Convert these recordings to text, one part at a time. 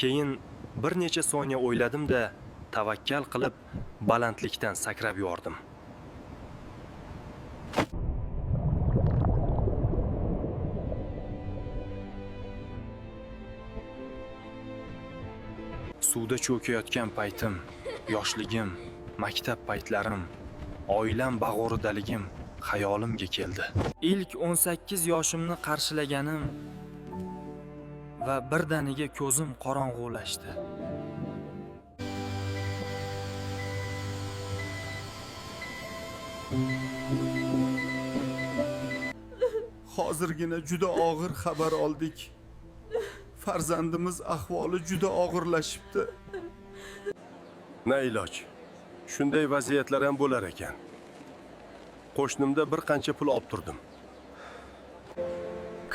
Keyin bir necha soniya o'yladim-da, tavakkal qilib balandlikdan sakrab yubordim. Suvda cho'kayotgan paytim, yoshligim, maktab paytlarim, oilam bag'ridaligim xayolimga keldi. Ilk 18 yoshimni qarshilaganim va birdaniga ko'zim qorong'ulashdi. Hozirgina juda og'ir xabar oldik. Farzandimiz ahvoli juda og'irlashibdi. Na iloj. Shunday vaziyatlar ham bo'lar ekan. Qo'shnimda bir qancha pul olib turdim.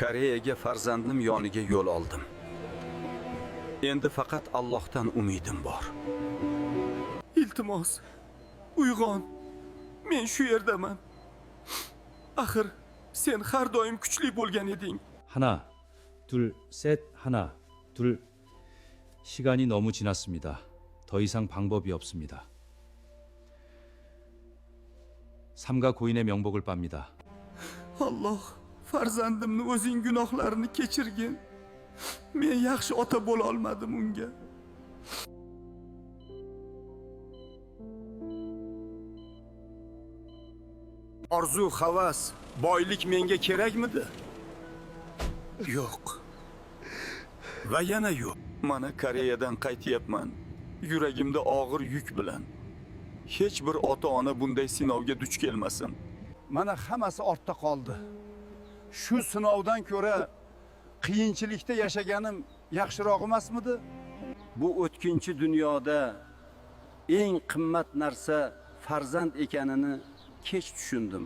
Koreyaga farzandim yoniga yo'l oldim. Endi faqat Allohdan umidim bor. Iltimos, uyg'on. Men shu yerdaman. Axir sen har doim kuchli bo'lgan eding. 하나, 둘, 셋, 하나, 둘. 시간이 너무 지났습니다. 더 이상 방법이 없습니다. 삼가 고인의 명복을 빱니다. Alloh farzandimni o'zing gunohlarini kechirgin. Men yaxshi ota bo'la olmadim unga. Orzu, havas, boylik menga kerakmidi? Yo'q. Va yana yo'q. Mana Koreyadan qaytyapman. Yuragimda og'ir yuk bilan. Hech bir ota-ona bunday sinovga duch kelmasin. Mana hammasi ortda qoldi. Shu sinovdan ko'ra qiyinchilikda yashaganim yaxshiroq emasmidi? Bu o'tkinchi dunyoda eng qimmat narsa farzand ekanini kech tushundim.